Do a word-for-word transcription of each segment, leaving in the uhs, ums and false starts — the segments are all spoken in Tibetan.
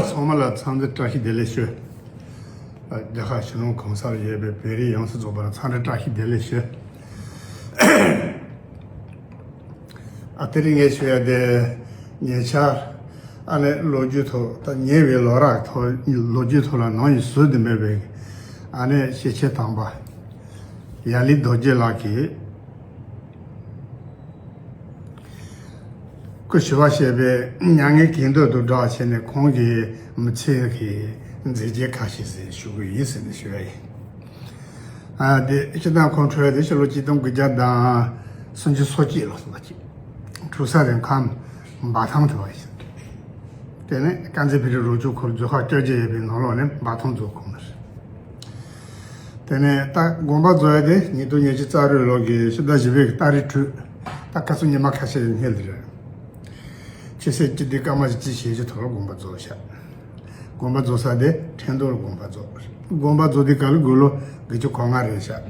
ཚང་མ་ལ་འཚམས་འདྲི་བཀྲ་ཤིས་བདེ་ལེགས་ཞུ། རྒྱ་གར་ཕྱི་ནང་གང་སར་ཡོད་པའི་བོད་རིགས་ཡོངས་སུ་རྫོགས་པར་འཚམས་འདྲི་བཀྲ་ཤིས་བདེ་ལེགས་ཞུ། ཨ་དེ་རིང་ངས་ཞུ་ཡ་དེ། ཉེ་ཆར་ཨ་ནི་ལོ་རྒྱུས་ཐོག་ད་ཉེ་བའི་ལོ་རབས་ཐོག་ལོ་རྒྱུས་ཐོག་ལ་ནམ་ཡང་བཟོས་ཏེ་མེད་པའི་ཨ་ནི་ཤེས་བྱའི་དམ་པ་ཡ་ལི་རྡོ་རྗེ་ལགས་ཀྱིས་སྐུ་ཞི་བ་གཤེགས་པའི་མྱ་ངན་གྱེན་ལྡོག་ཏུ་བསྒྲགས་བྱས་ནས་ཁོང་གི་མི་ཚེ་གི་མཛད་རྗེས་ཁ་ཤས་ཟིག་ཞུ་གི་ཡིན་ཟེར་ནས་ཞུ་ཡ་ཡིན། ཨ་དེ་སྤྱིར་བཏང་ཁོང་འཁྲུངས་ཡ་དེ་ཕྱི་ལོ་ཆིག་སྟོང་དགུ་བརྒྱ་དང་སུམ་ཅུ་སོ་གཅིག་ལོ་ཙམ་ཅིག་འཁྲུངས་ས་རིང་ཁམས་འབའ་ཐང་དུ་བ་ཡིན། དེ་ནས་དཀར་མཛེས་བོད་རིགས་རང་སྐྱོང་ཁུལ་རྫོང་ཁག་བཅོ་བརྒྱད་ཡོད་པའི་ནང་ལོགས་ནས་འབའ་ཐང་རྫོང་ཁོངས་ནས། དེ་ནས་ད་དགོན་པ་རྫོགས་ཡ་དེ་ཉིས་སྟོང་ཉི་ཤུ་རྩ་དྲུག་ལོ་གི་ཕྱི་ཟླ་བཞི་པའི་གི་ཏ་རིག་དྲུག་ད་ཁ་སང་ཉི་མ་ཁ་ཤས་ཡིན་སྔོན་དེ་རེད། ཕྱི་ཚེས་བཅུ་བདུན་སྐར་མ་བཞི་བཅུ་ཞེ་བཞི་ཐོག་ལ་དགོན་པ་རྫོགས་ཤག་དགོན་པ་རྫོགས་ས་དེ་ཁྲེང་ཏུའུ་ལ་དགོན་པ་རྫོགས། དགོན་པ་རྫོགས་དུས་སྐབས་ལ་དགུང་ལོ་དགུ་བཅུ་གོ་ལྔ་རེད་ཤག་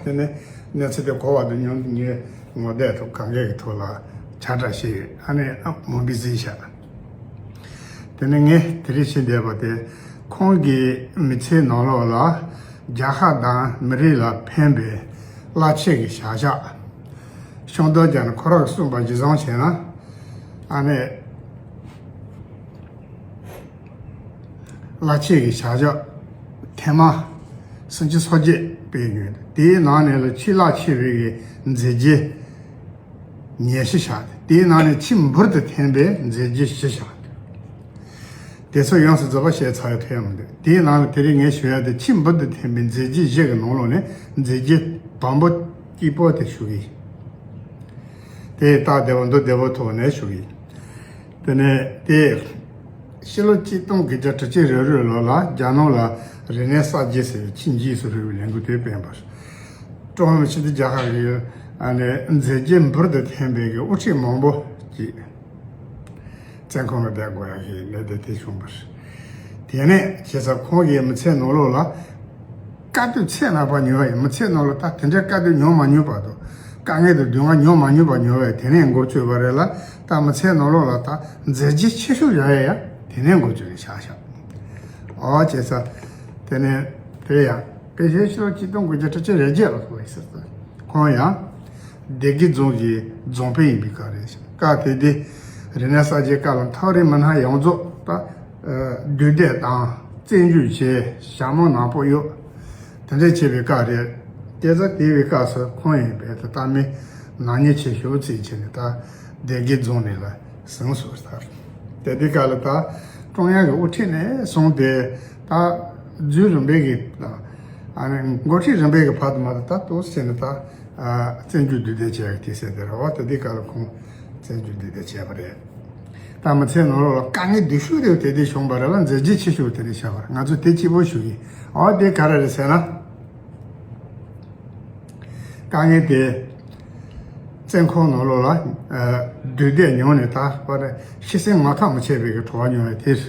དེ་ནས་གནས་ཚུལ་དེ་གོ་བ་དང་ཉོན་ངས་ངོ་དེབ་ཐོག་གང་གའི་ཐོག་ལ་ཁྱབ་བསྒྲགས་བྱས་ཡོད། ཨ་ནི་མུ་བི་གཟིགས་ཤག་དེ་ནས་ངས་དེ་རིང་བཤད་བསྡད་པ་དེ་ཁོང་གི་མི་ཚེའི་ནང་ལོགས་ལ་རྒྱལ་ཁབ་དང་མི་རིགས་ལ་ཕན་པའི་རླབས་ཆེན་གྱི་བྱ་གཞག་ཤོང་དོན་ཀྱང་ཁོ་རང་གིས་གསུངས་པ་གཞིར་བཟུང་བྱས་ན། ཨ་ནི་རླབས་ཆེན་གྱི་བྱ་གཞག་ཐེངས་མ་སུམ་ཅུ་སོ་བརྒྱད་སྤེལ་ཡོད། དེའི་ནང་ནས་ལ་ཆེས་རླབས་ཆེ་བའི་གི་མཛད་རྗེས་ཉི་ཤུ་ཆགས་ཏེ། དེའི་ནང་ནས་ཆེས་འབུར་དུ་ཐོན་པའི་མཛད་རྗེས་བཞི་ཆགས་ཏེ། དེ་ཚོ་ཡོངས་སུ་རྫོགས་པ་བཤད་ཚར་ཡ་ཐོན་མི་འདུག་དེའི་ནང་ལ་དེ་རིང་ངས་ཞུ་ཡ་དེ་ཆེས་འབུར་དུ་ཐོན་པའི་མཛད་རྗེས་བཞི་གི་ནང་ལོགས་ནས་མཛད་རྗེས་དང་པོ་གཅིག་པོ་དེ་ཞུ་གི་ཡིན། དེ་རྟགས་བདེ་བོ་མདོར་བདེ་བོ་ཐོག་ནས་ཞུ་གི་ཡིན། དེ་ནས་དེ་ཕྱི་ལོ་ཆིག་སྟོང་དགུ་བརྒྱ་དྲུག་ཅུ་རེ་དྲུག་ལོ་ལ་རྒྱ་ནག་ལ་རིག་གནས་གསར་བརྗེ་ཟེར་བའི་ཆེས་འཇིགས་སུ་རུང་བའི་ལས་འགུལ་དེ་སྤེལ་བ་རེད། ཀྲུང་ཧྭ་མི་སྤྱི་འཐུས་རྒྱལ་ཁབ་ཀྱི་ཨ་ནི་མཛད་རྗེས་འབུར་དུ་ཐོན་པའི་གི་དབུ་ཁྲིད་མང་པོ་ཅིག་བཙོན་ཁང་ལ་བསྡད་དགོས་ཡ་གི་གནད་དོན་དེ་བྱུང་བ་རེད། དེ་ནས་བྱས་ཙང་ཁོང་གི་མི་ཚེའི་ནང་ལོགས་ལ་དཀའ་སྡུག་ཚད་མེད་པ་མྱོང་བ་ཡིན། མི་ཚེའི་ནང་ལ་ད་དེ་འདྲའི་དཀའ་སྡུག་མྱོང་མ་མྱོང་བ་དང་། དཀའ་ངལ་དང་སྡུག་བསྔལ་མྱོང་མ་མྱོང་བ་མྱོང་བས་དེ་ནས་འགོ་བཙུགས་པ་རེད་ལ། ད་མི་ཚེའི་ནང་ལོགས་ལ་ད་མཛད་རྗེས་ཆེ་ཤོས་ཡོད་ཡ་ཡ་དེ་ནས་འགོ་བཙུགས་ནས་བཞག་བཞག་ཨོ་བྱས་ཙང་། དེ་ནས་དེ་ཡང་དཔེ་ཤོད་ཤོད་ཆིག་སྟོང་དགུ་བརྒྱ་དྲུག་ཅུ་རེ་བརྒྱད་ལ་སོང་བའི་ཟེར་ཙང་ཁོང་ཡང་སྡེ་དགེ་རྫོང་གི་རྫོང་དཔོན་ཡིན་པའི་སྐབས་རེད། སྐབས་དེ་དུས་རིག་གནས་གསར་བརྗེའི་སྐབས་ལ་མཐོ་རིམ་མི་སྣ་ཡོངས་རྫོགས་ད་འདུས་སྡོད་དང་བཙན་འཇུག་བྱས་ཞྭ་མོ་ནག་པོ་གཡོགས། དེ་འདྲ་བྱས་པའི་སྐབས་རེད། དེ་ཚོ་དེ་བའི་སྐབས་སུ་ཁོང་ཡིན་པས་ད་ལྟ་མི་ནག་ཉེས་ཆེ་ཤོས་ཚིག་བྱས་ནས་ད་སྡེ་དགེ་རྫོང་ནས་ལ་ཟིན་སོང་ཟེར། དེ་དུས་སྐབས་ལ་ད་ཀྲུང་དབྱང་གི་དབུ་ཁྲིད་ནས་བཟུང་སྟེ་ད་རྫུན་རིམ་པས་ཀྱི་ཨ་ནི་འགོ་ཁྲིད་རིམ་པས་ཀྱི་བར་དུ་མ་ད་ད་ཏོག་ཙམ་བྱས་ནས་ད་བཙན་འཇུག་འདུས་སྡོད་བྱས་ཀྱི་དུས་ཚོད་དེ་རེད་བ། དེ་དུས་སྐབས་ལ་ཁོང་བཙན་འཇུག་འདུས་སྡོད་བྱས་པ་རེད། ད་མི་ཚེའི་ནང་ལོགས་ལ་དཀའ་ངལ་སྡུག་ཤོས་དེ་དེ་དུས་བྱུང་བ་རེད་ལ། མཛད་རྗེས་ཆེ་ཤོས་དེ་ནས་བྱས་པ་རེད། ང་ཚོས་དེ་གཅིག་པོ་ཞུ་གི་ཡིན། འོ་དེ་ག་རེ་རེད་ཟེར་ན། དཀའ་ངལ་དེ་བཙོན་ཁང་ནང་ལོགས་ལ་སྡུག་བསྡད་མྱོང་ནས་ད་བར་ཤི་གསོན་ངོ་ཐག་མི་ཆད་པའི་གི་གྲོགས་མྱོང་བའི་དེར།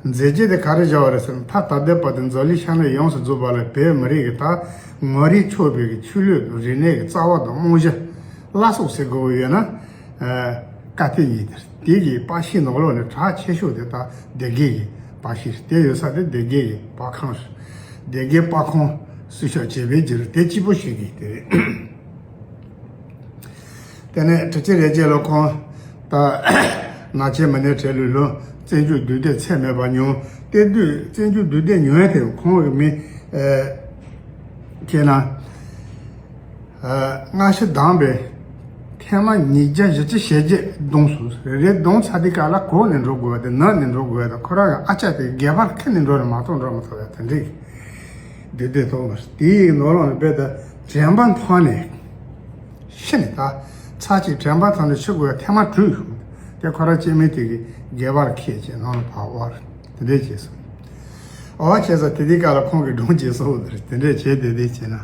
མཛད་རྗེས་དེ་ག་རེ་བཞག་པ་རེད་ཟེར་ན། ད་ད་ལྟའི་བར་དུ་འཛམ་གླིང་ཤར་ནུབ་ཡོངས་སུ་རྫོགས་པ་ལ་བོད་མི་རིགས་ཀྱི་ད་ངོ་རིས་ཆོད་པའི་གི་ཆོས་ལུགས་དང་རིག་གནས་ཀྱི་རྩ་བ་དང་རྨང་གཞི་བླ་སྲོག་ཟེར་དགོས་ཡོད་ན། ཨ་བཀའ་བསྟན་གཉིས་དེ་རེད། དེ་གི་པར་ཤིང་ནང་ལོགས་ནས་གྲགས་ཆེ་ཤོས་དེ་ད་སྡེ་དགེ་གི་པར་ཤིང་རེད། དེ་ཡོད་ས་དེ་སྡེ་དགེ་གི་པར་ཁང་རེད། སྡེ་དགེ་པར་ཁང་སྲུང་སྐྱོབ་བྱེད་པའི་རྒྱུ་རུ་དེ་གཅིག་པོ་ཞིག་གིས་དེ་རེད། དེ་ནས་དྲུག་ཅུ་རེ་བརྒྱད་ལོ་ཁོང་ད་ནག་ཆེན་མི་སྣའི་གྲས་ལུས་ལུང་བཙན་འཇུག་འདུས་སྡོད་ཚད་མེད་པ་མྱོང་། དེ་དུས་བཙན་འཇུག་འདུས་སྡོད་མྱོང་ཡ་དེ་ཁོང་གི་མི་ཁྱེད་ན། སྔ་ཕྱི་བསྡོམས་པས་ཐེངས་མ་ཉིས་བརྒྱ་བཞི་བཅུ་ཞེ་བརྒྱད་བསྡོམས་སོང་། རེ་རེ་བསྡོམས་ཚར་དུས་སྐབས་ལ་གོག་ནས་འགྲོ་དགོས་པ་དེ་ནག་ནས་འགྲོ་དགོས་པ་དང་། ཁོ་རང་གི་ཨ་ཅག་དེ་སྒལ་པར་ཁུར་ནས་འགྲོ་ནས་མ་གཏོགས་འགྲོ་མི་ཐུབ་པ་དེ་འདྲའི་འདུས་སྡོད་ཐོག་མ་དེའི་ནང་ལོགས་ནས་རྦད་དེ་དྲན་པ་འཕངས་ནས་ཤི་ནས། ད་ཚར་གཅིག་དྲན་པ་འཕངས་ནས་ཤི་དགོས་པ་ཐེངས་མ་དྲུག་བྱུང་། དེ་ཁོ་རང་སྐྱེ་དམན་དེ་གི་སྒལ་པར་ཁུར་བྱས་ནང་ལ་ཕར་དབོར། དེ་འདྲས་བྱས་སོང་། ཨོ་བྱས་ཙང་དེ་དུས་སྐབས་ལ་ཁོང་གི་སྒྲུང་བྱས་སོང་། དེ་འདྲས་བྱས་དེ་འདྲས་བྱས་ན།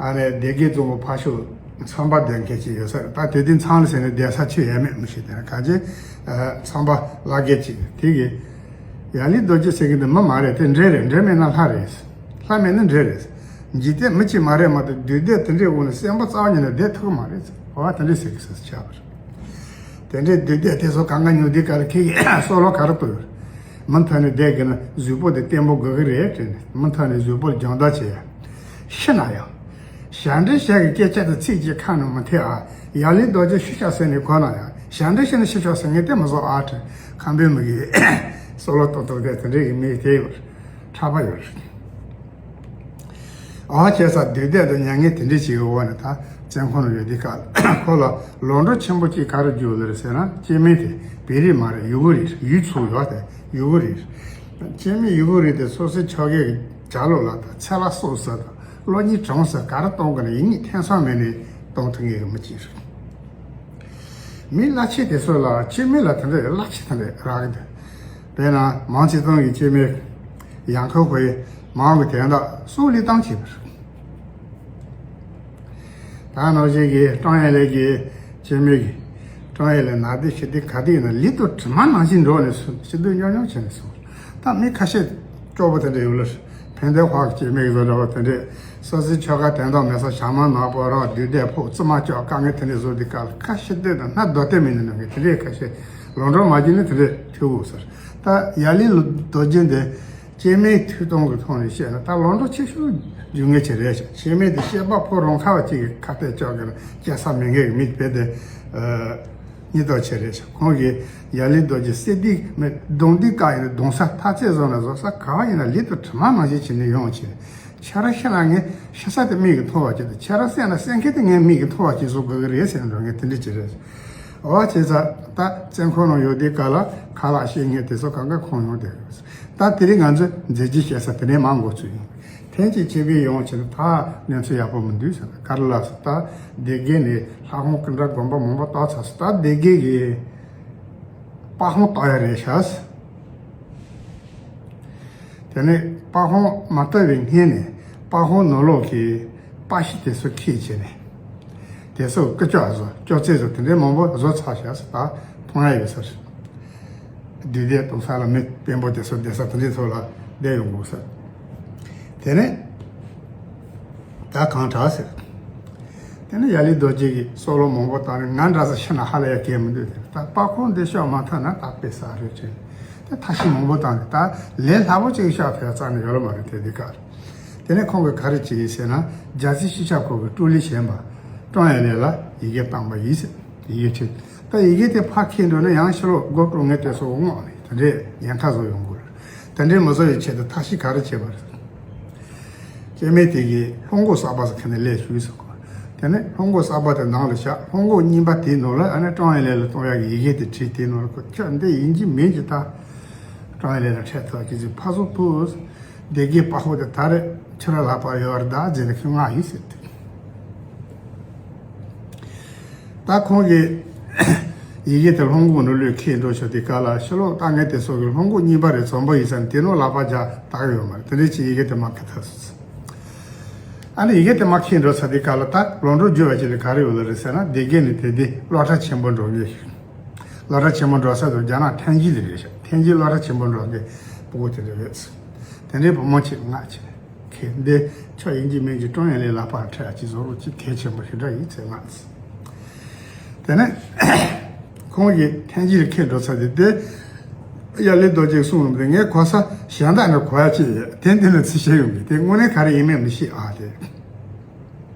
ཨ་ནི་སྡེ་དགེ་རྫོང་གི་ཕར་ཕྱོགས་ཚོང་པ་སྡོད་མཁན་ཅིག་ཡོད་ས་རེད། ད་དེ་དུས་མཚམས་ལ་ཟེར་ནས་བསྡད་ས་ཆོ་ཡས་མེད་མི་ཤེས། དེ་ན་ག་ཅི་ཚོང་པ་ལག་རྒྱས་ཅིག་དེ་གིས་ཡ་ལི་རྡོ་རྗེ་ཟེར་གི་འདི་མི་མ་རེད། དེ་འདྲེ་རེད། འདྲེ་མེད་ན་ལྷ་རེད། ལྷ་མེད་ན་འདྲེ་རེད། འཇིག་རྟེན་མི་གཅིག་མ་རེད་མ་གཏོགས་སྡུག་བསྡད་དེ་འདྲའི་འོག་ནས་སེམས་པ་རྩ་བ་ཉིད་ནས་བསྡད་ཐུབ་ཀྱི་མ་རེད། ཨོ་དེ་འདྲས་ཟེར་གི་ཟེར་ཆགས་པ་རེད། དེ་འདྲའི་སྡུག་བསྡད་དེ་ཚོ་གང་ག་ཉོ་དུས་ག་ལ་ཁྱེད་ཀྱིས་སྲོག་ལོ་ག་རེ་གཏོང་ཡོད་རེད། མུ་མཐུད་ནས་བསྡད་དགོས་ན་གཟུགས་པོ་དེ་བརྟན་པོ་དགོས་ཀྱི་རེད་དྲན་ནས། མུ་མཐུད་ནས་གཟུགས་པོར་སྦྱོང་བརྡར་བྱས། ཤི་ན་ཡང་། ཞབས་འདྲེན་ཞིག་གི་སྐད་ཆ་དེ་ཚིག་གཅིག་ཁ་ནས་མི་ཐོན་ཨ། ཡབ་ལི་རྡོ་རྗེ་ཤི་ཤག་ཟེར་ནས་གོ་ན་ཡང་། ཞབས་འདྲེན་ཞིག་ནས་ཤི་ཤག་ཟེར་ངས་དེ་མི་བཟོ་ཨ་དྲན། ཁམས་པའི་མི་གིས་སོ་ལོ་ཏོག་ཏོག་དེ་དེ་འདྲའི་གི་མི་དེ་ཡོད་རེད། ཁྲག་པ་ཡོད་རེད། ཨ་བྱས་ཙང་བདུད་སྡེ་དང་མྱ་ངན་དེ་འདྲ་ཞིག་གི་འོག་ནས་ད་བཙོན་ཁང་ནང་ཡོད་དུས་སྐབས་ཁོ་ལ་ལོ་འབྲོག་ཆེན་པོ་གཅིག་ག་རེ་བརྒྱུགས་ལེ་རེད་ཟེར་ན། སྐྱེ་དམན་དེ་བོད་རིགས་མ་རེད། ཡུ་གུར་རེད། ཡུལ་ཚུར་ཡོད་དེ་ཡུ་གུར་རེད། སྐྱེ་དམན་ཡུ་གུར་རེད་དེ་སོ་སོའི་ཕྱོགས་ཀའི་ལྗགས་ལུགས་ལ་ད་ཚེ་ལ་སྲོག་ཟེར་དང་བློ་སྙིང་བྲང་ཟེར་ག་རེ་གཏོང་དགོས་ན་ཡིན་ངེས་ཐེ་ཚོམ་མེད་ནས་གཏོང་ཐུབ་མཁན་གྱི་མི་གཅིག་རེད། མི་བླ་ཆེན་དེ་ཚོ་ལ་སྐྱེ་དམན་ལ་དེ་འདྲ་བླ་ཆེན་དེ་འདྲ་རག་གི་འདུག་དཔེར་ན་མའོ་ཙེ་ཏུང་གི་སྐྱེ་དམན་ཡང་ཁོ་ཁོའི་མའོ་གི་དོན་དག་སྲོག་བློས་བཏང་བྱས་པ་རེད། ད་ནང་བཞིན་གྱི་ཀྲོང་ཡན་ལེ་གི་སྐྱེ་དམན་གྱི་ཀྲོང་ཡན་ལེ་ན་དེ་ཤི་དེ་ག་དེ་ཡིན་ན་ལུས་དང་གྲིབ་མ་ནང་བཞིན་འགྲོགས་ནས་སོང་། ཤི་དུས་སྙོམས་སྙོམས་བྱས་ནས་སོང་། ད་མི་ཁ་ཤས་སྐྱོ་པོ་དེ་འདྲ་ཡོད་ལ། ཕན་བདེ་ཧོག་སྐྱེ་དམན་གྱི་བཟོ་འདྲ་བ་དེ་འདྲས་སོ་སོའི་ཆོལ་ཁ་དོན་དག་མེད་ས་ཞྭ་མོ་ནག་པོ་རང་བདུད་སྡེ་ཕོག་བཙུན་མ་སྐྱོབ་དཀའ་ངལ་དེ་འདྲས་བཟོ་དུས་སྐབས་ལ་ཁ་ཤས་སྡོད་དང་སྣ་རྡོ་སྟེ་མི་ནུས་ནམ་གི་དེ་འདྲས་ཁ་ཤས་ལོ་འབྲོག་མ་བརྒྱུད་ནས་དེ་འདྲས་ཐུག་འོང་ཟེར། ད་ཡབ་ལི་རྡོ་རྗེ་འདི་སྐྱེ་དམན་ཐུགས་དམ་གྱི་ཐོག་ནས་བཤད་ན་ད་ལོ་འབྲོག་ཆེ་ཤོས་རྒྱུ་ངན་ཆེ་རེད་ཤག་སྐྱེ་དམན་དེ་སྐྱེས་པ་ཕོ་རང་ཁ་བ་གཅིག་གི་ཁ་གཏད་གཅོག་གི་ན་སྐྱེ་ས་མེད་མཁན་གྱི་མི་དཔེ་དེ། སྙིང་སྟོབས་ཆེ་རེད་ཤག་ཁོང་གིས་ཡབ་ལི་རྡོ་རྗེ་བསད་དུས་མི་རྡུང་དུས་བཀག་ཡིན་ན་རྡུང་ས་ཐ་ཚད་བཟོ་ན་བཟོ་ས་ག་བ་ཡིན་ན་ལུས་དང་གྲིབ་མ་ནང་བཞིན་བྱས་ནས་ཡོང་བྱས། ཁྱེད་རང་ཤི་ན་ངས་ཤི་ས་དེ་མིག་གིས་མཐོང་བ་བྱེད་དང་། ཁྱེད་རང་བསད་ན་བསད་མཁན་དེ་ངས་མིག་གིས་མཐོང་བ་བྱེད་བཟོ་དགོས་ཀྱི་རེད་ཟེར་ནས་འགྲོ་ངས་དེ་འདྲ་བྱེད་རེད། འོ་བྱས་ཙང་ད་བཙོན་ཁང་ནང་ཡོད་དུས་སྐབས་ལ་ཁ་ལག་བཤད་མཁན་དེ་ཚོ་གང་ག་ཁོང་ཡོང་བསྡད་ཡོད། ད་དེ་རིང་ང་ཚོས་མཛད་རྗེས་བཤད་ས་དེ་ནས་མར་འགོ་ཚུགས་ཡིན། ཐེངས་གཅིག་སྐྱེ་དམན་ཡོང་བྱས་ན་ད་གནས་ཚུལ་ཡག་པོ་མི་འདུག་ཟེར། ག་རེ་ལབ་ཟེར། ད་སྡེ་དགེ་ནས་ལྷ་ཁང་གི་འདྲ་དགོན་པ་མང་པོ་བཏབ་ཚར་སོང་། ད་སྡེ་དགེ་གི་པར་ཁང་བཏབ་ཡ་རེད་ཤག་དེ་ནས་པར་ཁང་མ་བཏབ་པའི་སྔོན་ནས་པར་ཁང་ནང་ལོགས་ཀྱི་པར་ཤིང་དེ་ཚོ་ཁྱེར་བྱས་ནས་དེ་ཚོ་ཀུ་ཅོ་བཟོ། ཅོག་ཙེ་བཟོ། དེ་འདྲའི་མང་པོ་བཟོ་ཚར་ཤག་ཟེར། ད་མཐོང་ཡ་ཡོད་ཟེར། བདུད་སྡེ་གཏོང་ས་ལ་མི་དཔོན་པོ་དེ་ཚོ་བསྡད་ས་དེ་འདྲའི་ཚོ་ལ་བསྡད་ཡོང་དགོས་ཟེར། དེ་ནས་ད་གང་དྲག་ཟེར། དེ་ནས་ཡབ་ལི་རྡོ་རྗེ་གིས་སྲོག་ལོ་མང་པོ་བཏང་ནས་ང་འདྲ་ས་ཤི་ན་ཧ་ལས་ཡ་གལ་མི་འདུག་ཟེར། ད་པར་ཁང་འདི་ཤོར་མ་ཐག་ན་ད་དཔེ་ས་རེད་དྲན། དེ་ཐ་ཤི་མང་པོ་བཏང་ནས་ད་ལས་སླ་པོ་ཅིག་ཤོར་ཐལ་རྩ་ནས་ཡོད་ལ་མ་རེད་དེ་འདི་ག་རེད། དེ་ནས་ཁོང་གིས་ག་རེ་བྱས་ཡིན་ཟེར་ན། རྒྱལ་སྲས་ཤེས་རབ་འཁོར་གྱི་སྤྲུལ་ལས་གཞན་པ་ཀྲོང་ཡན་ལེ་ལ་ཡི་གེ་བཏང་པ་ཡིན་ཟེར། ཡི་གེ་བྲིས། ད་ཡི་གེ་དེ་ཕར་འཁྱེར་འགྲོ་ན་ཡང་ཕྱི་ལོགས་སྒོ་ཀྲུང་ངེ་དེ་ཚོ་སྔོག་ནས་དེ་འདྲའི་ཉེན་ཁ་བཟོ་ཡོང་གི་རེད། དེ་འདྲའི་མི་བཟོ་བའི་ཆེད་དུ་ཐབས་ཤེས་ག་རེ་བྱས་པ་རེད། སྐྱེ་དམན་དེ་གིས་ལྷུང་སྒོ་གསར་པ་ཟེར་མཁན་ནས་སླེབས་བྱུང་ཟེར་གོ། དེ་ནས་ལྷུང་སྒོ་གསར་པ་དེ་ནང་ལ་བཞག་ལྷུང་སྒོ་རྙིང་པ་དེའི་ནང་ལ་ཨ་ནི་ཀྲོང་ཡན་ལེ་ལ་གཏོང་ཡག་གི་ཡི་གེ་དེ་བྲིས། དེའི་ནང་ལ་ཁོ་ཁྱོད་འདི་ཡིན་གཅིག་མིན་གཅིག་ད་ཀྲོང་ཡན་ལེ་ལ་འཕྲད་ཐུབ་ཀྱི་ཅིག་ཕར་ཚུར་ཕུད། སྡེ་དགེ་པར་ཁང་དེ་ད་རེས་ཁྱོད་རང་ལག་པར་ཡོད་རེད་ད་ཟེར་ནས་ཁོས་མངགས་ཡིན་ཟེར་ཏེ། ད་ཁོང་གིས་ཡི་གེ་དེ་ལྷུང་སྒོ་ནང་བླུགས་འཁྱེར་འགྲོ་ཞོར་དེ་ག་ལ་ཕྱི་ལོགས་ལྟ་མཁན་དེ་ཚོ་གིས་ལྷུང་སྒོ་རྙིང་པ་རེད། འཛོམས་པོ་ཡིན་ས་ནས་དེ་ནང་ལག་པ་རྒྱག་བཏང་གི་ཡོད་མ་རེད། དེ་འདྲའི་ཅིག་ཡི་གེ་དེ་མར་ཁྱེར་ཐལ་སོང་། ཨ་ནི་ཡི་གེ་དེ་མར་འཁྱེར་འགྲོ་ཚར་དེ་ག་ལ་ད་ལོ་འབྲོག་བརྒྱུད་པ་ཅིག་ལ་ག་རེ་ཡོད་ལ་རེད་ཟེར་ན། སྡེ་དགེ་ནས་དེ་དེ་སློབ་གྲྭ་ཆེན་པོ་འགྲོ་མཁན་ཞིག་སློབ་གྲྭ་ཆེན་པོ་འགྲོ་ས་དེ་རྒྱ་ནག་ཐེན་ཇི་ལ་རེད་ཤག་ཐེན་ཇི་སློབ་གྲྭ་ཆེན་པོ་འགྲོ་མཁན་སྤུ་གུ་དེ་འདྲ་རེད། དེ་འདྲའི་བུ་མོ་ཅིག་མངགས་བྱས། ཁྱེད་འདི་ཁྱོད་ཡིན་གཅིག་མིན་གཅིག་ཀྲོང་ཡན་ལེ་ལག་པར་འཕྲད་ཅིག་བཟོ་རོགས་ཅིག་གལ་ཆེན་པོ་ཞེ་དྲག་ཡིན་ཟེར་མངགས། དེ་ནས་ཁོང་གིས་ཐེན་ཇི་ལ་འཁྱེར་འགྲོ་ཚར་དུས་དེ་ཡབ་ལི་རྡོ་རྗེས་གསུངས་ཡོང་དུས་ངས་གོ་ས་གཞན་དག་ནས་གོ་ཡ་ཅིག་ཡོད། དེ་འདི་ལ་ཚུར་བཤད་ཡོང་གི། དེ་དངོས་གནས་ག་རེ་ཡིན་མིན་མི་ཤེས་ཨ་དེ།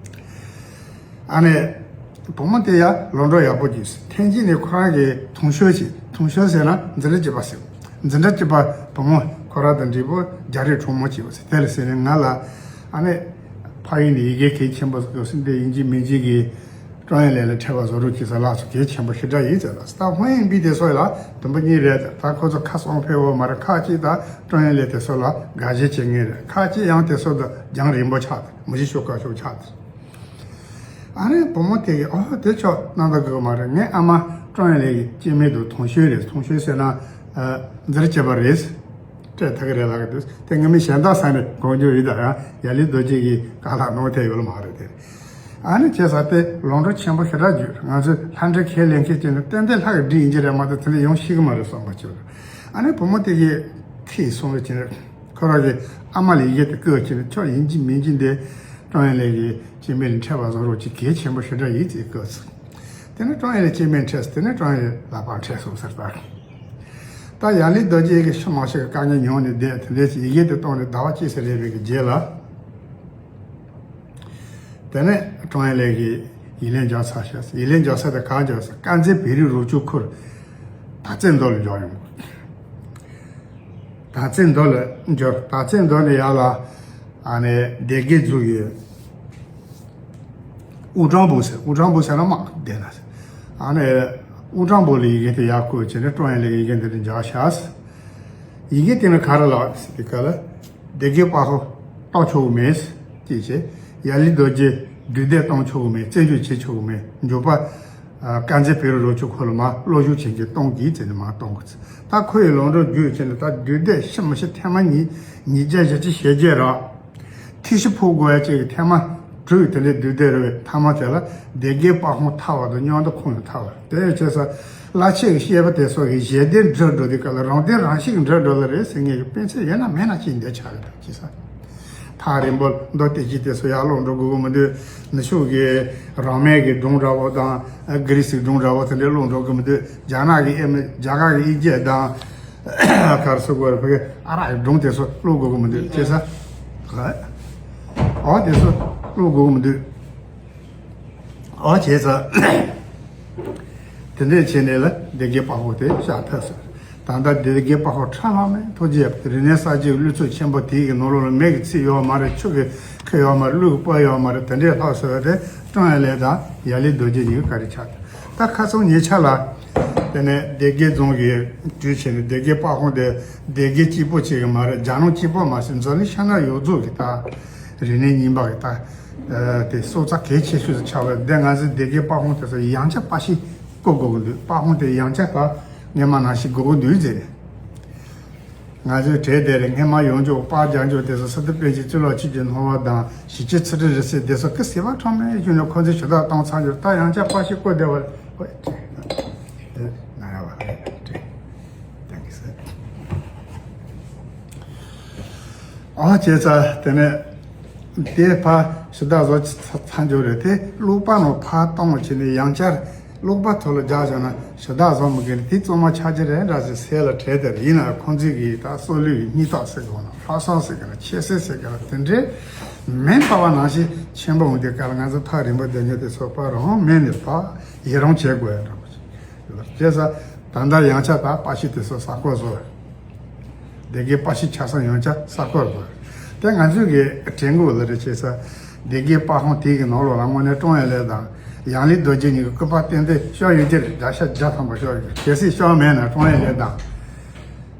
ཨ་ནི་བུ་མོ་དེ་ཡང་ལོ་འབྲོག་ཡག་པོ་གྱིས། ཐེན་ཇི་ནས་ཁོ་རང་གི་དུང་ཤོས་ཅིག་དུང་ཤོས་ཟེར་ན་འཛིན་གྲྭ་གཅིག་པ་ཟེར། འཛིན་གྲྭ་གཅིག་པ་བུ་མོ་ཁོ་རང་དང་འདྲིས་པོ་རྒྱ་རིགས་གྲོགས་མོ་གཅིག་པ་ཟེར། དེ་ལ་ཟེར་ནས་ང་ལ་ཨ་ནི་ཕ་ཡུལ་ནས་ཡི་གེ་གལ་ཆེན་པོ་ཟེར་འདི་ཡིན་གཅིག་མིན་གཅིག་གིས་ཀྲོང་ཡན་ལེ་ལ་འཕྲད་པ་བཟོ་རོགས་གྱིས་ཟེར། ལགས་སོ། གལ་ཆེན་པོ་ཞེ་དྲག་ཡིན་ཟེར་ལ། ད་ཧོན་ཡིན་པའི་དེ་ཚོ་ལ་དུམ་བུ་གཉིས་རེད། ད་ཁོ་ཚོ་ཁ་སང་ཕེབས་འོ་མ་རེད། ཁག་ཅིག་ད་ཀྲོང་ཡན་ལེ་དེ་ཚོ་ལ་དགའ་ཞེན་བྱེད་ངེས་རེད། ཁག་ཅིག་ཡང་དེ་ཚོ་ད་རྒྱང་རིང་པོ་ཆགས། མི་ཤེས་ཤོག་ཁ་ཤོག་ཆགས། ཨ་རེ་བུ་མོ་དེ་གིས་ཨོ་དེ་ཆོག་གནང་ད་དགོས་མ་རེད། ངའི་ཨ་མ་ཀྲོང་ཡན་ལེ་ཡི་སྐྱེ་དམན་དུ་དུང་ཤོས་རེད། དུང་ཤོས་ཟེར་ན་འཛིན་གྲྭ་གཅིག་པ་རེད། སྤྲད་ཐུབ་ཀྱི་རེད་ལབ་ཀྱི་འདུག་དེ་ངས་མི་གཞན་དག་ས་ནས་དགོངས་འཇོག་ཡིན་ད། ཡང་ཡབ་ལི་རྡོ་རྗེ་གིས་བཀའ་ལྷག་གནང་ཐེབས་ཡོད་ལ་མ་རེད་དེ། ཨ་ནི་བྱས་ཙང་དེ་ལོ་འབྲོག་ཆེན་པོ་ཞེ་དྲག་བརྒྱུད། ང་ཚོས་ལྷ་འདྲེ་ཁས་ལེན་མཁན་བྱས་ན་ཏན་ཏན་ལྷ་གི་འདྲེ་ཡིན་གྱི་རེད་མ་གཏོགས་དེ་འདྲ་ཡོང་ཤེས་ཀྱི་མ་རེད་བསམ་པ་བྱུང་། ཨ་ནི་བུ་མོ་དེ་གིས་ཁོས་གསུངས་པ་བྱས་ན། ཁོ་རང་གི་ཨ་མ་ལ་ཡི་གེ་དེ་བསྐུར་བྱས་ནས་ཁྱོད་ཡིན་གཅིག་མིན་གཅིག་འདི་ཀྲོང་ཡན་ལེ་གི་སྐྱེ་དམན་ལ་འཕྲད་པ་བཟོ་རོགས་ཅིག་གལ་ཆེན་པོ་ཞེ་དྲག་ཡིན་ཅེས་བསྐུར་སོང་། དེ་ནས་ཀྲོང་ཡན་ལེ་སྐྱེ་དམན་འཕྲད་སོང་། དེ་ནས་ཀྲོང་ཡན་ལེ་ལག་པར་འཕྲད་སོང་ཟེར་ད། ད་ ད་ཡང་ལེ་རྡོ་རྗེ་གིས་ཕྱི་མ་ཞིག་གི་དཀའ་ངལ་མྱོང་ནས་བསྡད། དེ་འདྲའི་ཡི་གེ་དེ་བཏང་ནས་ཟླ་བ་གཅིག་ཙམ་རེ་བའི་གི་རྗེས་ལ། དེ་ནས་ཀྲོང་ཡན་ལེ་གིས་ཡིག་ལན་འཇོག་ཚར་ཤག་ཡིག་ལན་འཇོག་ས་དེ་ག་འཇོག་ས། དཀར་མཛེས་བོད་རིགས་རོགས་སྐྱོར་ཁུལ་དར་རྩེ་མདོ་ལ་འཇོག་ཡོང་། དར་རྩེ་མདོ་ལ་འབྱོར། དར་རྩེ་མདོ་ནས་ཡར་ལ་ཨ་ནི་སྡེ་དགེ་རྫོང་གི་ཨུ་ཀྲང་བུ་ཟེར། ཨུ་ཀྲང་བུ་ཟེར་ན་མ་བསྡད་ན་ཟེར། ཨ་ནི་ཨུ་ཀྲང་བུ་ལ་ཡི་གེ་དེ་ཡར་བསྐུར་བྱས་ནས་ཀྲོང་ཡན་ལེ་ཡི་གེ་འདི་འདྲ་འཇོག་ཤག་ཡི་གེ་དེ་ནི་ག་རེ་ལབ་ཟེར་དུས་སྐབས་ལ། སྡེ་དགེ་པ་ཕོ་གཏོང་ཆོག་གི་མེད་ཅེས་བྱས། ཡང་ལེ་རྡོ་རྗེ་འདུས་སྡོད་གཏོང་ཆོག་གི་མེད། བཙན་བྱོལ་བྱེད་ཆོག་གི་མེད། མགྱོགས་པ་ཨ་དཀར་མཛེས་བོད་རིགས་རོགས་སྐྱོར་ཁུལ་ལ་མར་སློབ་ཞུགས་བྱེད་མཁན་གཏོང་དགོས་ཟེར་ནས་མར་གཏོང་དགོས་ཟེར། ད་ཁོ་ཡི་ལམ་འགྲོ་བརྒྱུད་བྱས་ནས་ད་འདུས་སྡོད་ཤི་མི་ཤི་ཐེངས་མ་གཉིས། ཉིས་བརྒྱ་བཞི་བཅུ་ཞེ་བརྒྱད་རག་ཐིག་ཤི་ཕོག་དགོས་ཡ་གཅིག་གི་ཐེངས་མ་དྲུག་དེ་འདྲའི་འདུས་སྡོད་རེད་པས། མཐའ་མ་དེ་ལ་སྡེ་དགེ་པ་ཕོ་ཐར་བ་དང་མཉམ་དུ་ཁོང་ཡང་ཐར་བ་རེད། དེ་ཡང་བྱས་ཙང་བླ་ཆེན་གྱི་བཤད་པ་དེ་ཚོ་གི་ཞལ་འདེབས་འགྲིག་འགྲོ་དུས་སྐབས་ལ་རང་དོན་རང་གཤིས་འགྲིག་འགྲོ་ལ་རེད་ཟེར་མཁན་གྱི་དཔེ་མཚོན་ཡོད་ན་མེད་ན་ཅིག་འདི་ཆགས་ཀྱི་འདུག་ཅེས་ས། ཐག་རིང་པོ་མདོ་སྡེ་བཞི་དེ་ཚོ་ཡར་ཀློག་འགྲོ་དགོས་ཀྱི་མི་འདུག་ནུབ་ཕྱོགས་ཀྱི་རང་མེད་ཀྱི་སྒྲུང་འདྲ་བོ་དང་། ཨ་གྷི་རི་སིའི་སྒྲུང་འདྲ་བོ་དེ་འདྲ་ཀློག་འགྲོ་དགོས་མི་འདུག་རྒྱ་ནག་གི་ཨེ་མི་རྒྱ་གར་གྱི་དབྱིན་སྐད་དང་། ག་རེ་ཟེར་དགོས་རེད། ཕ་གི་ཨ་རག་གི་སྒྲུང་དེ་ཚོ་ཀློག་དགོས་ཀྱི་མི་འདུག་ཅེས་ས། ཨོ་དེ་ཚོ་ཀློག་དགོས་ཀྱི་མི་འདུག་ཨོ་བྱས་ཙང་། དེ་འདྲས་བྱས་ནས་ལ་སྡེ་དགེ་པ་ཕོ་དེ་ཤ་ཐག་སོང་། ད་ལྟ་སྡེ་དགེ་པ་ཕོ་ཁྲ་ལྷག་མེད་ཐུགས་རྗེ་ཆེ། རིག་གནས་གསར་བརྗེའི་གླུ་ཚིག་ཆེན་པོ་དེའི་གི་ནང་ལོགས་ལ་མེ་གི་ཚིག་ཡོད་མ་རེད། ཆུ་གི་ཁུ་ཡོད་མ་རེད། གླུ་གི་པོ་ཡོད་མ་རེད། དེ་འདྲས་ལྷག་སོང་བ་དེ་ཀྲོང་ཡན་ལེ་དང་ཡང་ལེ་རྡོ་རྗེ་གཉིས་ཀྱི་བཀའ་དྲིན་ཆགས་ཐལ། ད་ཁ་སང་ཉེ་ཆར་ལ། དེ་ནས་སྡེ་དགེ་རྫོང་གི་དུས་ཆེན་ནས། སྡེ་དགེ་པ་ཕོ་དེ་སྡེ་དགེ་གཅིག་པོ་གཅིག་གི་མ་རེད། རྒྱ་ནག་གཅིག་པོ་མ་ཟད་འཛམ་གླིང་ཤར་ནུབ་ཡོངས་རྫོགས་ཀྱི་ད་རིག་གནས་རྙིང་པ་གི་ད་ཨ་དེ་སྲོག་རྩ་གལ་ཆེ་ཤོས་སུ་ཆགས་པའི་འདི་ང་ཚོའི་སྡེ་དགེ་པ་ཕོ་དེ་ཚོ་ཡང་བསྐྱར་པར་ཤིང་བརྐོ་དགོས་ཀྱི་འདུག་པ་ཕོ་དེ་ཡང་བསྐྱར་ད་སྔོན་མ་ནང་བཞིན་དགོས་ཀྱི་འདུག་ཟེར། ང་ཚོའི་གྲས་དེ་རིང་སྔོན་མ་ཡོང་འཇོག་པར་རྒྱག་འཇོག་དེ་ཚོ་སི་ཏུ་པཎ་ཆེན་གཙུག་ལག་ཆོས་ཀྱི་སྣང་བ་དང་། ཞི་བྱེད་ཚུལ་ཁྲིམས་རིག་གསལ་དེ་ཚོ་ཀི་སེ་བ་ཁྲོམ་མེད་བཞུགས་ནས་ཁོ་ཚོས་ཞུ་དག་བཏང་ཚར་འཇོག་ད་ཡང་བསྐྱར་པར་ཤིང་བརྐོ་བསྡད་པ་རེད། ཨོ་ན་ཡ་བ་རེད། ཏེང་ཀི་ཡུ་སི། ཨ་བྱས་ཙང་དེ་ནས་དེ་ཕར་ཞུ་དག་བཟོ་ཚར་འཇོག་རེད་དེ། ཀློག་པ་ནང་ཕར་གཏོང་བྱས་ནས་ཡང་བསྐྱར་ཀློག་པ་ཐོག་ལ་རྒྱག་བཞག་ན་ཞུ་དག་བཟོ་མི་དགོས་ནས་དེ་གཙང་མ་ཆགས་ཀྱི་རེད་འདྲ་ཟེར་སེམས་ལ་དྲན་དེ་རེད། ཡིན་ནའང་ཁོང་ཚོས་གི་ད་སྲོག་བླུའི་སྙིང་སྟོབས་ཟེར་དགོས་ན། ལྷག་བསམ་ཟེར་གི་ན། ཆེ་བསད་ཟེར་གི་ན། དེ་འདྲའི་མེ་འབར་བ་ནང་བཞིན་ཆེན་པོ་འོང་དུས་སྐབས་ལ་ང་ཚོ་ཐག་རིང་པོ་བསྡད་མཁན་དེ་ཚོ་ཕར་རང་མེད་ནས་ཕར་ཡི་རང་བྱེད་དགོས་ཡ་འདྲ་པོ་ཞིག་ཡོད་པ་རེད། བྱས་ཙང་ད་ལྟ་ཡང་བསྐྱར་ད་པར་ཤིང་དེ་ཚོ་གསར་བརྐོ་བཟོ། སྡེ་དགེ་པར་ཤིང་ཆགས་ས་ཡང་བསྐྱར་གསར་བརྐོ་བཟོ། དེ་ང་ཚོས་གི་དྲན་དགོས་ལ་རེ་བྱས་ཙང་། སྡེ་དགེ་པར་ཤིང་དེ་གི་ནང་ལོགས་ལ་དངོས་གནས་ཀྲོང་ཡན་ལེ་དང་ཡང་ལེ་རྡོ་རྗེ་གཉིས་ཀྱི་སྐུ་པར་ཏན་ཏན་ཤོག་ཡོད་ཀྱི་རེད། བརྒྱ་ཆ་བརྒྱ་ཐམ་པ་ཤོག་ཡོད་ཀྱི། གལ་སྲིད་ཤོག་མེད་ན་ཀྲོང་ཡན་ལེ་དང་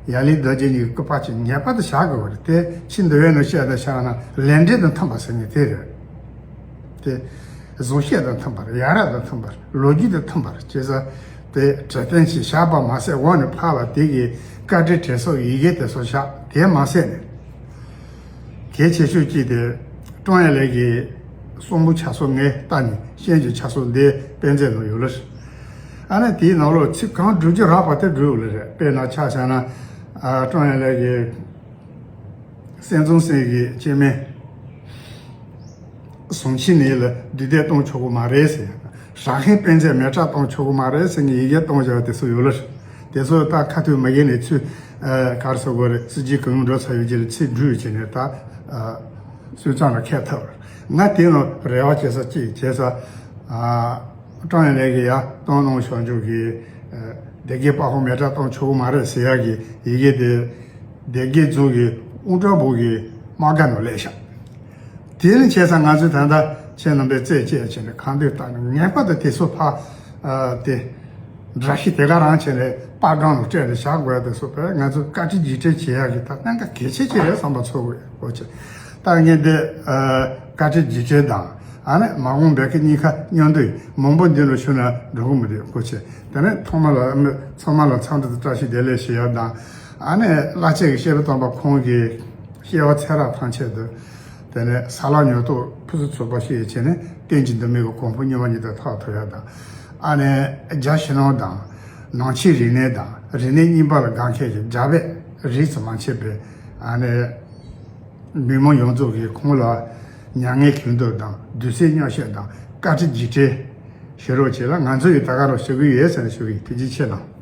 ཡང་ལེ་རྡོ་རྗེ་གཉིས་ཀྱི་སྐུ་པར་ཅིག་ངེས་པར་དུ་བཞག་དགོས་པ་རེད། དེ་ཕྱི་འདི་བའི་ནང་བཤད་དང་བཞག་ན་ལས་འབྲས་དང་མཐུན་པ་ཟེར་ནས་དེ་རེད། དེ་གཟུགས་བྱད་དང་མཐུན་པར། ཡ་རབས་དང་མཐུན་པར། ལོ་རྒྱུས་དང་མཐུན་པར། བྱས་ཙང་དེ་གྲ་སྟེང་ཞིག་བཞག་པ་མ་ཟད། འོག་ནས་ཕར་ལ་དེ་གི་བཀའ་དྲིན་དྲན་གསོ་ཡི་གེ་དེ་ཚོ་བཞག་དེ་མ་ཟད་ནས། གལ་ཆེ་ཤོས་གཅིག་དེ་ཀྲོང་ཡན་ལེ་གི་གསུང་འབུམ་ཆ་ཚང་ངས་བལྟས་ནས་ཤེས་རྒྱུ་ཆ་ཚང་འདི་དཔེ་མཛོད་ནང་ཡོད་ལ། ཨ་ནི་དེའི་ནང་ལོགས་ཚིག་གང་བསྒྲུབ་རྒྱུ་རག་པ་དེ་བསྒྲུབས་ལ་རེད། དཔེར་ན་ཆ་བཞག་ན་ཨ་ཀྲོང་ཡན་ལེ་གི་སེམས་ཙམ་སེམས་ཀྱི་སྐྱེ་དམན། ཟུང་ཆིང་ནི་ལ་འདུས་སྡོད་གཏོང་ཆོག་གི་མ་རེད་ཟེར། རང་ཧེ་དཔེ་མཛོད་མེ་སྲེག་གཏོང་ཆོག་གི་མ་རེད་ཟེར་ནས་ཡི་གེ་གཏོང་བཞག་པ་དེ་ཚོ་ཡོད་ལ། དེ་ཚོ་ད་ཁ་ཐུག་མ་ཡིན་ནས་ཚུར་ཨ་ག་རེ་ཟེར་དགོས་རེད། སྲིད་སྤྱི་གང་འགྲོ་ཚར་ཡོད་ཀྱི་རེད། ཚིག་འབྲུ་བྱས་ནས་ད་ཨ་སུས་ཙང་ལ་ཁྱད་ཐབས་རེད། ང་དེ་ནང་རེ་བ་བྱེད་ས་གཅིག་བྱེད་ས་ཨ། ཀྲོང་ཡན་ལེ་གི་ཡ་གཏོང་གནང་ཤོག་འཇུག་གི་ཨ་སྡེ་དགེ་པར་ཤིང་མེ་སྲེག་གཏོང་ཆོག་གི་མ་རེད་ཟེར་ཡག་གི་ཡི་གེ་དེ་སྡེ་དགེ་རྫོང་གི་ཨུ་ཀྲོང་བུ་གི་དམག་སྒར་ནང་སླེབས་ཤག་དེ་ནི་བྱས་ཙང་ང་ཚོས་ད་ལྟ་ཁྱེད་རྣམ་པས་རྩད་བཅད་བྱས་ནས་གང་འདོད་བཏང་ནས་ངེས་པར་དུ་དེ་ཚོ་ཕར་ཨ་དེ་འདྲ་ཤི་དེ་ག་རང་བྱས་ནས་པར་སྒང་ལ་སྤྲད་ནས་བཞག་དགོས་ཡ་དེ་ཚོ་དཔེ་ང་ཚོས་བཀའ་དྲིན་རྗེས་དྲན་བྱེད་ཡག་གི་ད་གནད་འགག་གལ་ཆེ་ཆེ་རེད་བསམ་པ་ཚོར་གི་ཡོད། ཨོ་ཅེ། ད་ངས་འདི་ཨ་བཀའ་དྲིན་རྗེས་དྲན་དང་། ཨ་ནི་མ་འོངས་པའི་ཀི་གཉིས་ཀ་མཉམ་དུ་མང་པོ་འདི་ལ་ཞུ་ན་འགྲོ་གི་མི་འདུག་ཁོ་ཆེ། དེ་ནས་ཚང་མ་ལ་ཚང་མ་ལ་འཚམས་འདྲི་དང་བཀྲ་ཤིས་བདེ་ལེགས་ཞུ་ཡ་དང་། ཨ་ནི་བླ་ཆེན་གྱི་བཤད་པ་དམ་པ་ཁོང་གི་བཤད་པ་ཚེ་རབས་ཐམས་ཅད་དུ། དེ་ནས་ས་ལ་ཉོ་ཐོག་ཕུན་སུམ་ཚོགས་པ་ཞིག་བྱས་ནས་གཏན་གྱི་འདུན་མའི་གོ་འཕང་མྱུར་བ་ཉིད་དུ་ཐོབ་ཐུབ་ཡ་དང་། ཨ་ནི་རྒྱ་ཕྱི་ནང་དང་ནང་ཆོས་རིག་གནས་དང་རིག་གནས་རྙིང་པ་ལ་དགའ་མཁན་གྱི་རྒྱ་བོད་རིགས་སུ་མ་ཆད་པའི་ཨ་ནི། མི་མང་ཡོངས་རྫོགས་ཀྱིས་ཁོང་ལ་མྱ་ངན་གུས་འདུད་དང་གདུང་སེམས་མཉམ་བསྐྱེད་དང་བཀའ་དྲིན་རྗེས་དྲན་ཞུ་རོགས་བྱེད་ལ་ང་ཚོ་ཡིས་ད་ག་རང་ཞུ་གི་ཡོད་ཟེར་ནས་ཞུ་གི་ཡིན། ཐུགས་རྗེ་ཆེ་གནང་།